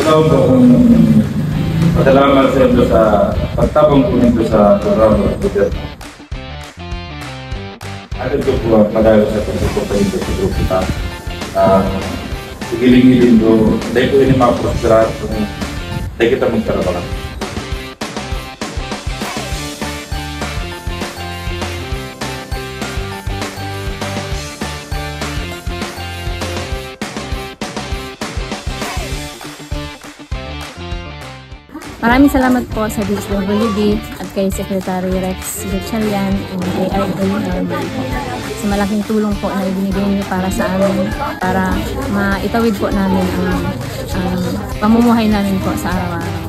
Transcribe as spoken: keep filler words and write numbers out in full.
Hello po, kung pasalamat sa inyo sa pagtabang po ninyo sa programa ng gobyerno. Ano ito po ang padayon sa pagsuporta ninyo sa grupo ta? Ah, hiling-hiling ko, dahil po ini maprospera kung dahil kita magkarabangan. Maraming salamat po sa D S W D at kay Secretary Rex Gatchalian and kay R D Norman po sa malaking tulong po na ibinigay niyo para sa amin, para maitawid po namin ang, ang pamumuhay namin po sa araw-araw.